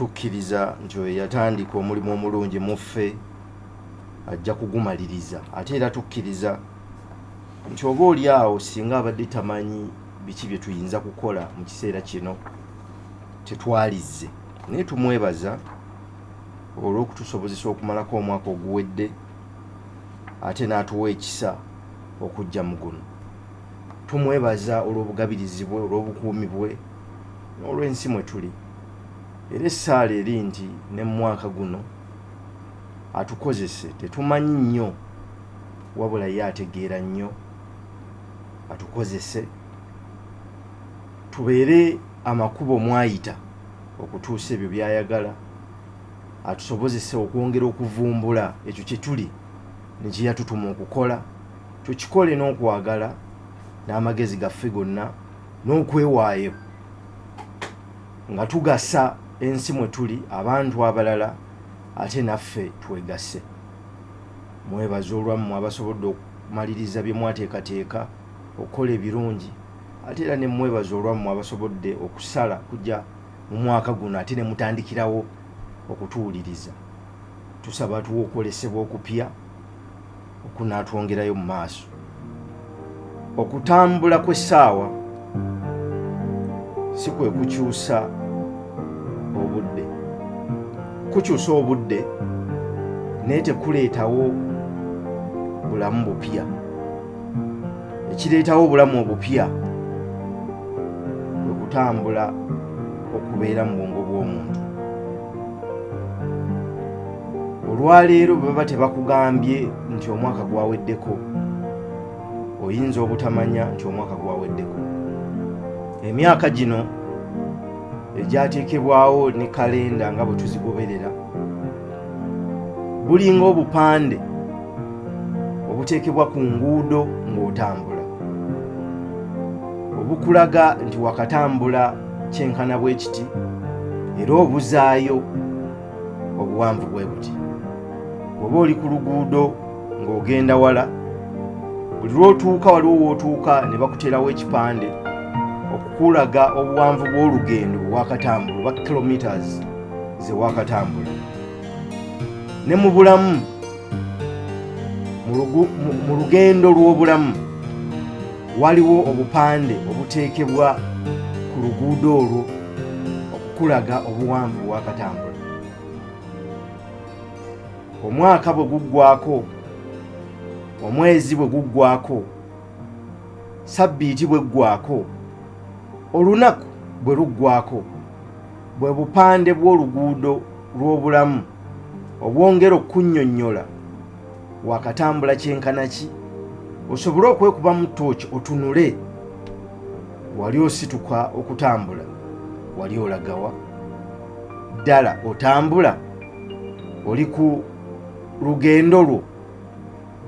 Tukkiriza nti oyo eyatandika omulimu omulungi mu ffe ajja kugumaliriza. Ate era tukkiriza nti oba oli awo singa abadde tamanyi biki bye tuyinza kukola mu kiseera kino tetwalizze, naye tumwebaza olw'okutusobozesa okumalako omwaka oguwedde ate n'atuwa ekisa okujja mu guno. Tumwebaza olw'obugabirizi bwe, olw'obukuumi bwe n'olw'ensi mwe tuli. Era essaala eri nti ne mu mwaka guno atukozese. Tetumanyi nnyo, wabula ye ategeera nnyo. Atukozese tubeere amakubo mw'ayita okutuusa ebyo by'ayagala, atusobozese okwongera okuvumbula ekyo kye tuli ne kye yatutuma okukola, tukikole n'okwagala n'amagezi gaffe gonna n'okwewaayo nga tugasa ensi mwe tuli, abantu abalala, ate naffe twegase. Mwebaza olwammwe abasobodde okumaliriza bye mwateekateeka okukola ebirungi, ate era ne mwebaza olwammwe abasobodde okusala kujja mu mwaka guno ate ne mutandikirawo okutuwuliriza. Tusaba tuwe okwolesebwa okupya okunaatwongerayo mu maaso. Okutambula kw'essaawa si kwe kukyusa obudde. Kukyusa obudde naye tekuleetawo bulamu bupya. Ekireetawo obulamu obupya kwe kutambula okubeera mu bwongo bw'omuntu. Olwaleero bwe baba tebakugambye nti omwaka gwaweddeko, oyinza obutamanya nti omwaka gwaweddeko. Emyaka gino egyateekebwawo ne kalenda nga bwe tuzigoberera bulinga obupande obuteekebwa ku nguudo ng'otambula, obukulaga nti wakatambula kyenkana bwe kiti era obuzaayo obuwanvu bwe buti. Bw'oba oli ku luguudo ng'ogenda wala, buli lw'otuuka waliwo w'otuuka ne bakuteerawo ekipande okukulaga obuwanvu bw'olugendo bwe wakatambula oba kilometers ze wakatambula. Ne mu bulamu, mu lugendo lw'obulamu waliwo obupande obuteekebwa ku luguudo olwo okukulaga obuwanvu bwe wakatambula. Omwaka bwe guggwako, omwezi bwe guggwako, sabbiiti bwe ggwako, olunaku bwe luggwako, bwe bupande bw'oluguudo lw'obulamu obwongera okukunnyonnyola wakatambula kyenkana ki, osobole okwekubamu ttooki otunule wali osituka okutambula, wali olagawa? Ddala otambula oli ku lugendo lwo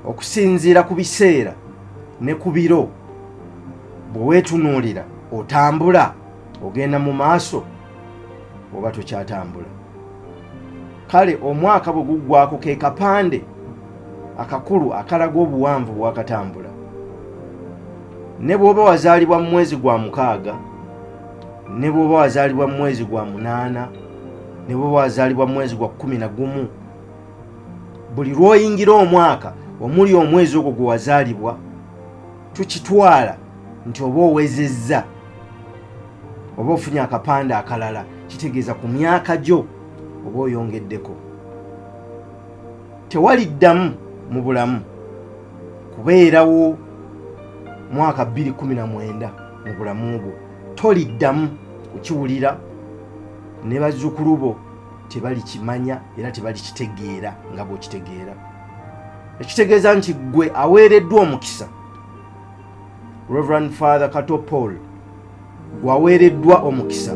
okusinziira ku biseera ne ku biro? Bwe weetunuulira otambula ogenda mu maaso oba tokyatambula? Kale omwaka bwe guggwako ke kapande akakulu akalaga obuwanvu bwakatambula. Ne bw'oba wazaalibwa mu mwezi gwa mukaaga, ne bw'oba wazaalibwa mu mwezi gwa munaana, ne bw'oba wazaalibwa mu mwezi gwa 11, buli lw'oyingira omwaka omuli omwezi ogwo gwe wazaalibwa, tukitwala nti oba owezezza oba ofunye akapande akalala, kitegeeza ku myaka gyo oba oyongeddeko. Tewaliddamu mu bulamu kubeerawo mwaka bbiri kumi na mwenda mu bulamu bwo, toliddamu kukiwulira, ne bazzukulu bo tebalikimanya era tebalikitegeera nga bw'okitegeera. Ekitegeeza nti ggwe aweereddwa omukisa, Reverend Father Kato Paul, ggwe aweereddwa omukisa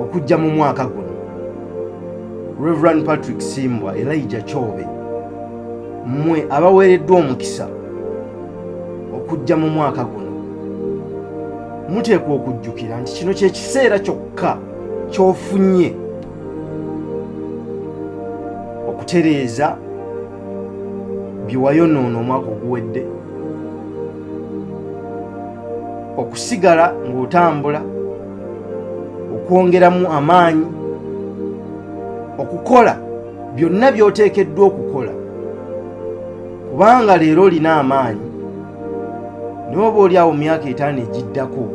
okujja mu mwaka guno, Reverend Patrick Simbwa, Elijah Kyobe, mmwe abaweereddwa omukisa okujja mu mwaka guno, muteekwa okujjukira nti kino kye kiseera kyokka ky'ofunye okutereeza bye wayonoona omwaka oguwedde, okusigala ng'otambula, Okwongeramu amaanyi okukola byonna by'oteekeddwa okukola, kubanga leero olina amaanyi, naye oba oli awo myaka 5 egiddako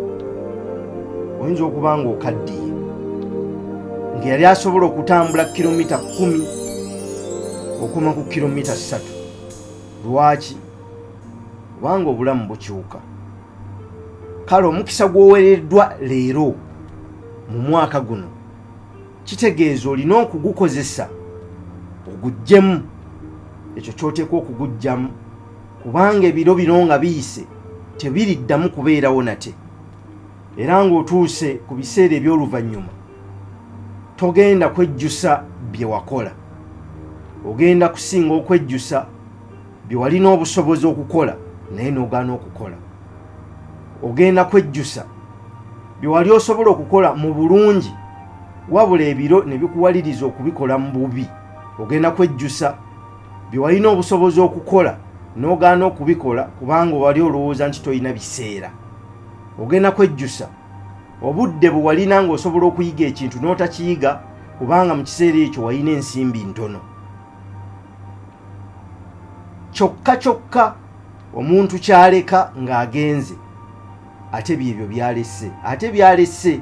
oyinza okuba nga okaddiye, ng'eyali asobola okutambula kilomita 10 okoma ku kilomita 3. Lwaki? Kubanga obulamu bukyuka. Kale omukisa gw'owereddwa leero mu mwaka guno kitegeeza olina okugukozesa oguggyemu ekyo ky'oteekwa okuguggyamu, kubanga ebiro bino nga biyise tebiriddamu kubeerawo nate. Era ng'otuuse ku biseera eby'oluvannyuma togenda kwejjusa bye wakola, ogenda kusinga okwejjusa bye walina obusobozi okukola naye n'ogaana okukola. Ogenda kwejjusa bye wali osobola okukola mu bulungi wabula ebiro ne bikuwaliriza okubikola mu bubi. Ogenda kwejjusa bye walina obusobozi okukola n'ogaana okubikola kubanga wali olowooza nti tolina biseera. Ogenda kwejjusa obudde bwe walina ng'osobola okuyiga ekintu n'otakiyiga kubanga mu kiseera ekyo walina ensimbi ntono. Kyokka kyokka omuntu ky'aleka ng'agenze ate byebyo by'alese, ate by'alese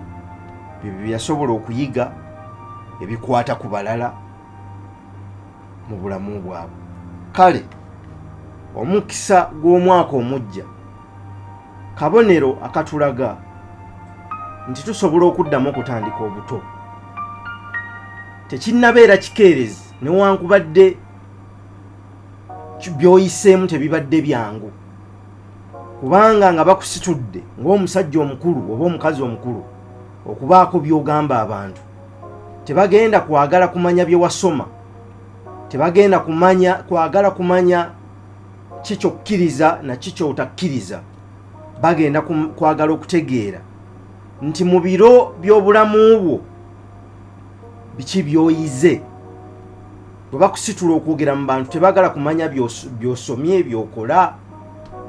byebyo bye yasobola okuyiga ebikwata ku balala mu bulamu bwabwe. Kale omukisa gw'omwaka omuggya kabonero akatulaga nti tusobola okuddamu okutandika obuto. Tekinnabeera kikeerezi newankubadde by'oyiseemu tebibadde byangu, kubanga nga bakusitudde ng'omusajja omukulu oba omukazi omukulu okubaako by'ogamba abantu, tebagenda kwagala kumanya bye wasoma, tebagenda kwagala kumanya ki ky'okkiriza na ki ky'otakkiriza. Bagenda kwagala okutegeera nti mu biro by'obulamu bwo biki by'oyize. Bwe bakusitula okwogera mu bantu tebaagala kumanya by'osomye, by'okola,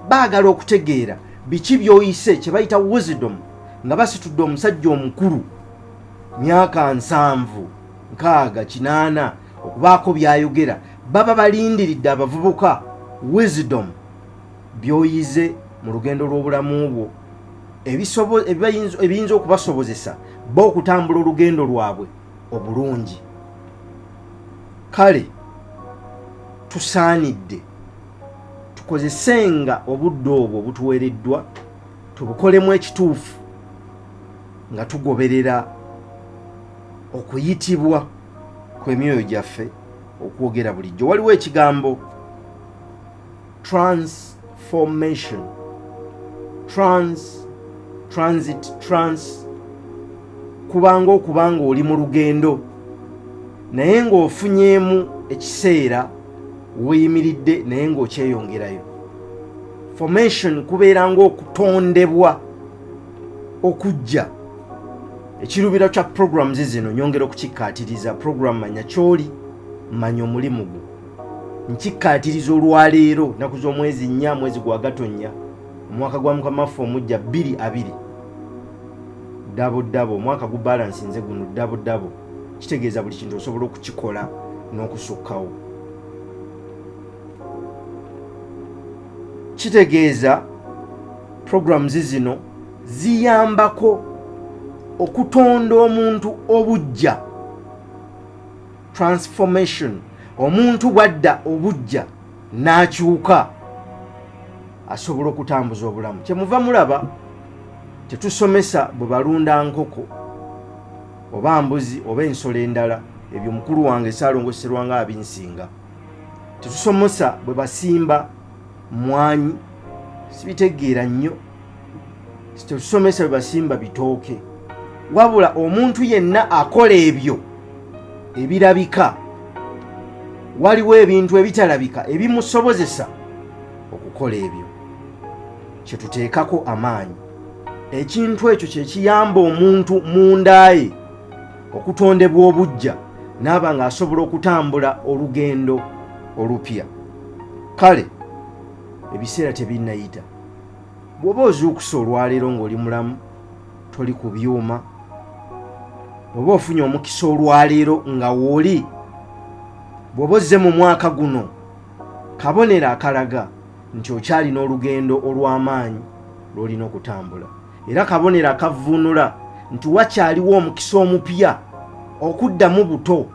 baagala okutegeera biki by'oyise, kye bayita wisdom. Nga basitudde omusajja omukulu myaka 70, 60, 80 okubaako by'ayogera, baba balindiridde abavubuka wisdom by'oyize mu lugendo lw'obulamu bwo, ebiyinza okubasobozesa bo okutambula olugendo lwabwe obulungi. Kale tusaanidde tukozesenga obudde obwo obutuweereddwa, tubukolemu ekituufu nga tugoberera okuyitibwa kw'emyoyo gyaffe okwogera bulijjo. Waliwo ekigambo transformation, trans, transit, trans, kubanga okubanga oli mu lugendo naye ng'ofunyeemu ekiseera weeyimiridde naye ng'okyeyongerayo. Formation kubeera ng'okutondebwa okujja. Ekirubira kya programs zino nyongera okukikkaatiriza. Program manya ky'oli, manya omulimu gwo. Nkikkaatiriza olwaleero nnaku z'omwezi 4, mwezi gwa Gatonnya, omwaka gwa Mukama waffe omujja 2020, dabo dabo, omwaka gubalansinze guno dabo dabo, kitegeeza buli kintu osobola okukikola n'okusukkawo. Kitegeeza programs zino ziyambako okutonda omuntu obujja, transformation. Omuntu bw'adda obujja n'akyuka asobola okutambuza obulamu. Kyemuva mulaba tetusomesa bwe balunda nkoko oba mbuzi oba ensolo endala, ebyo mukulu wange Ssaalongo Sserwanga abinsinga. Tetusomesa bwe basimba mmwanyi, sibitegeera nnyo. Tetusomesa bwe basimba bitooke. Wabula omuntu yenna akola ebyo ebirabika, waliwo ebintu ebitalabika ebimusobozesa okukola ebyo. Kye tuteekako amaanyi, ekintu ekyo kye kiyamba omuntu mundaaye okutondebwa obujja n'aba ng'asobola okutambula olugendo olupya. Kale ebiseera tebinnayita. Bw'oba ozuukusa olwaleero ng'oli mulamu, toli ku byuma, Bw'oba ofunye omukisa olwaleero nga wooli, bw'oba ozze mu mwaka guno, kabonero akalaga nti okyalina olugendo olw'amaanyi lw'olina okutambula, era kabonero akavvuunula nti wakyaliwo omukisa omupya okuddamu buto.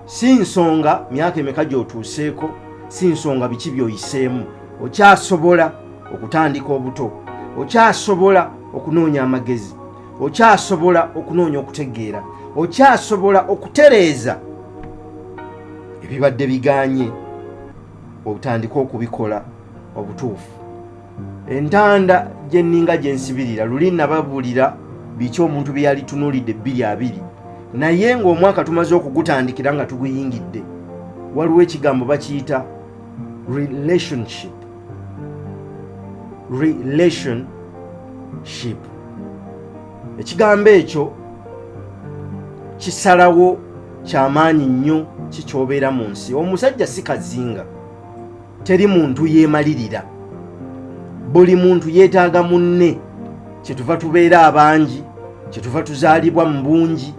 Si nsonga myaka emeka gy'otuuseeko, si nsonga biki by'oyiseemu, okyasobola okutandika obuto, okyasobola okunoonya amagezi, okyasobola okunoonya okutegeera, okyasobola okutereeza ebibadde bigaanye, otandike okubikola obutuufu. Entanda gye nninga gye nsibirira luli nababuulira biki omuntu bye yalitunuulidde 2020, naye ng'omwaka tumaze okugutandikira nga tuguyingidde, waliwo ekigambo bakiyita relationship. Relationship, ekigambo ekyo kisalawo kyamaanyi nnyo kikyobeera mu nsi. Omusajja si kazinga, teri muntu yeemalirira, buli muntu yeetaaga munne. Kyetuva tubeera abangi, kyetuva tuzaalibwa mu bungi,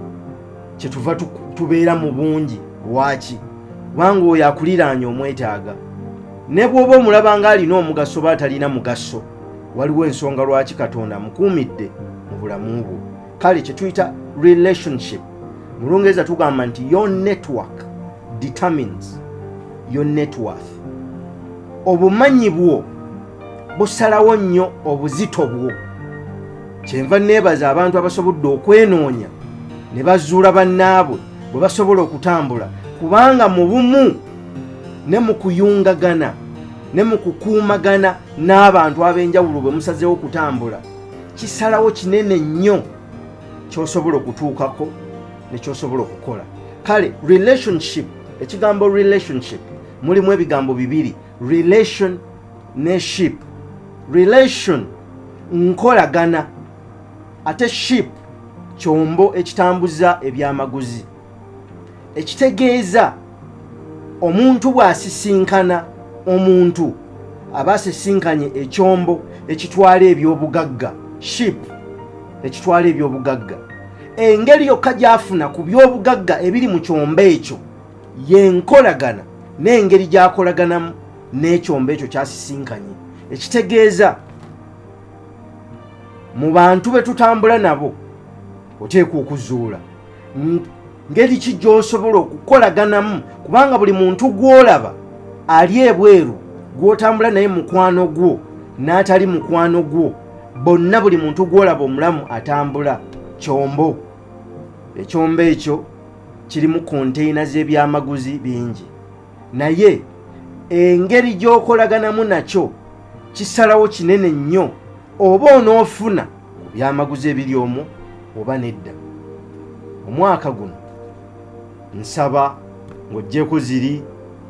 kyetuva tubeera mu bungi. Lwaki? Kubanga oyo akuliraanye omwetaaga, ne bw'oba omulaba nga alina omugaso oba atalina mugaso, waliwo ensonga lwaki Katonda amukuumidde mu bulamu bwo. Kale kye tuyita relationship mu Lungereza tugamba nti your network determines your net worth. Obumanyi bwo busalawo nnyo obuzito bwo. Kyenva neebaza abantu abasobodde okwenoonya ne bazuula bannaabwe bwe basobola okutambula, kubanga mu bumu ne mu kuyungagana ne mu kukuumagana n'abantu ab'enjawulo bwe musazeewo okutambula, kisalawo kinene nnyo ky'osobola okutuukako ne ky'osobola okukola. Kale relationship, ekigambo relationship mulimu ebigambo bibiri, relation ne ship. Relation nkolagana, ate ship kyombo ekitambuza ebyamaguzi. Ekitegeeza omuntu bw'asisinkana omuntu, aba asisinkanye ekyombo ekitwala ebyobugagga, ship ekitwala ebyobugagga. Engeri yokka gy'afuna ku byobugagga ebiri mu kyombo ekyo yenkolagana n'engeri gy'akolaganamu n'ekyombo ekyo kyasisinkanye. Ekitegeeza mu bantu be tutambula nabo oteekwa okuzuula ngeri ki gy'osobola okukolaganamu, kubanga buli muntu gw'olaba ali ebweru gw'otambula naye mukwano gwo n'atali mukwano gwo, bonna buli muntu gw'olaba omulamu atambula kyombo. Ekyombo ekyo kirimu konteyina z'ebyamaguzi bingi, naye engeri gy'okolaganamu nakyo kisalawo kinene nnyo oba onoofuna ku byamaguzi ebiri omwo oba nedda. Omwaka guno nsaba ng'oggyeko ziri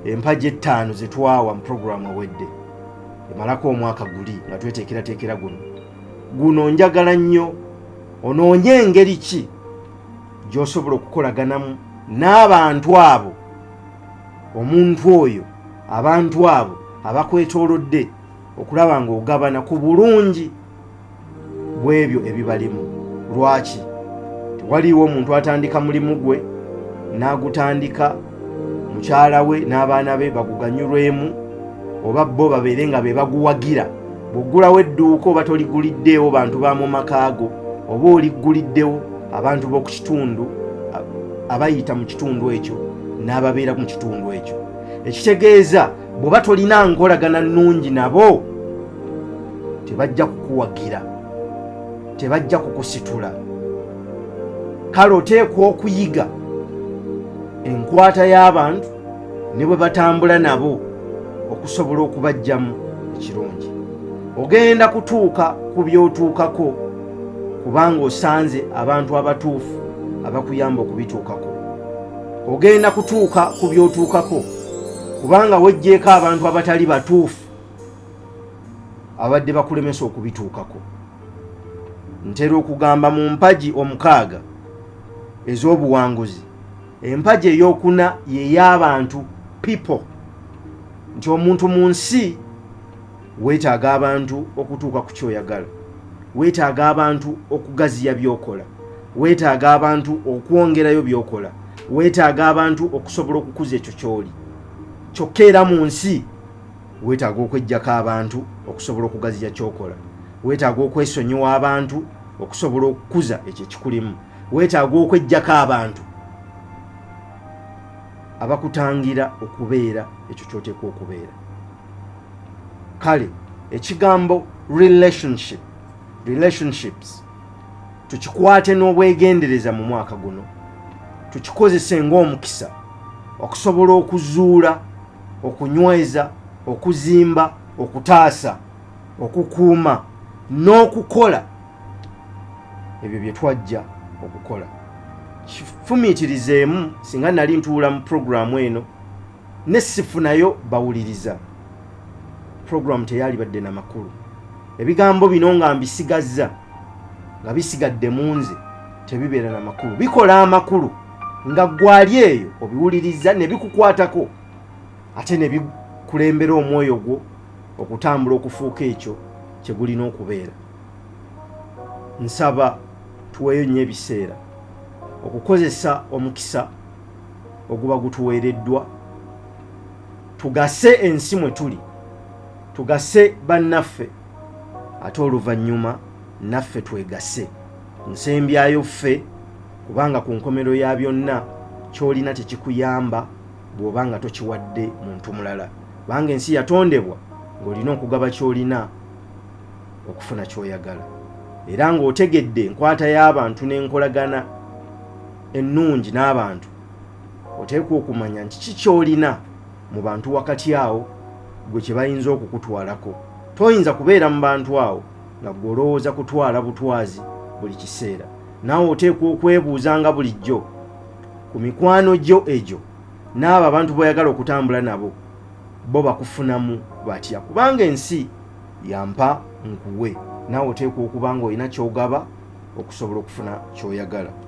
empagi 5 ze twawa mu puroguramu ewedde emalako omwaka guli nga tweteekerateekera guno, guno njagala nnyo onoonye engeri ki gy'osobola okukolaganamu n'abantu abo, omuntu oyo, abantu abo abakwetoolodde, okulaba ng'ogabana ku bulungi bw'ebyo ebibalimu. Lwaki? Tewaliiwo omuntu atandika mulimu gwe n'agutandika mukyala we n'abaana be baguganyulwemu, oba bo babeere nga be baguwagira. Bw'oggulawo edduuka oba toliguliddeewo bantu ba mu maka go, oba oligguliddewo abantu b'oku kitundu, abayita mu kitundu ekyo n'ababeera mu kitundu ekyo. Ekitegeeza bw'oba tolina nkolagana nnungi nabo, tebajja kukuwagira, tebajja kukusitula. Kale oteekwa okuyiga enkwata y'abantu ne bwe batambula nabo okusobola okubaggyamu ekirungi. Ogenda kutuuka ku by'otuukako kubanga osanze abantu abatuufu abakuyamba okubituukako. Ogenda kutuuka ku by'otuukako kubanga weggyeko abantu abatali batuufu abadde bakulemesa okubituukako. Ntera okugamba mu mpagi 6 ez'obuwanguzi, empagi ey'okuna y'ey'abantu, people, nti omuntu mu nsi weetaaga abantu okutuuka ku kyoyagala, weetaaga abantu okugaziya by'okola, Weetaaga abantu okwongerayo by'okola. Weetaaga abantu okusobola okukuza ekyo ky'oli. Kyokka era mu nsi weetaaga okweggyako abantu okusobola okugaziya ky'okola. Weetaaga okwesonyiwa abantu okusobola okukuza ekyo ekikulimu. Weetaaga okweggyako abantu abakutangira okubeera ekyo ky'oteekwa okubeera. Kale ekigambo relationship, relationships, tukikwate n'obwegendereza mu mwaka guno, tukikozese ng'omukisa okusobola okuzuula, okunyweza, okuzimba, okutaasa, okukuuma n'okukola ebyo bye twajja okukola. Kifumiitirizeemu, singa nali ntuula mu puroguramu eno ne sifunayo bawuliriza, puroguramu teyalibadde na makulu. Ebigambo bino nga mbisigazza nga bisigadde mu nze tebibeera na makulu. Bikola amakulu nga gwali eyo obiwuliriza ne bikukwatako, ate ne bikulembera omwoyo gwo okutambula okufuuka ekyo kye gulina okubeera. Nsaba tuweeyo nnyo ebiseera okukozesa omukisa oguba gutuweereddwa, tugase ensi mwe tuli, tugase bannaffe, ate oluvannyuma naffe twegase. Nsembyayo ffe, kubanga ku nkomerero ya byonna ky'olina tekikuyamba bw'oba nga tokiwadde muntu mulala, kubanga ensi yatondebwa ng'olina okugaba ky'olina okufuna ky'oyagala. Era ng'otegedde enkwata y'abantu n'enkolagana ennungi n'abantu, oteekwa okumanya nti ki ky'olina mu bantu wakati awo gwe kye bayinza okukutwalako. Toyinza kubeera mu bantu awo nga gwe olowooza kutwala butwazi buli kiseera. Naawe oteekwa okwebuuza nga bulijjo ku mikwano gyo egyo n'abo abantu b'oyagala okutambula nabo, bo bakufunamu batya? Kubanga ensi yampa nkuwe, naawe oteekwa okuba ng'olina ky'ogaba okusobola okufuna ky'oyagala.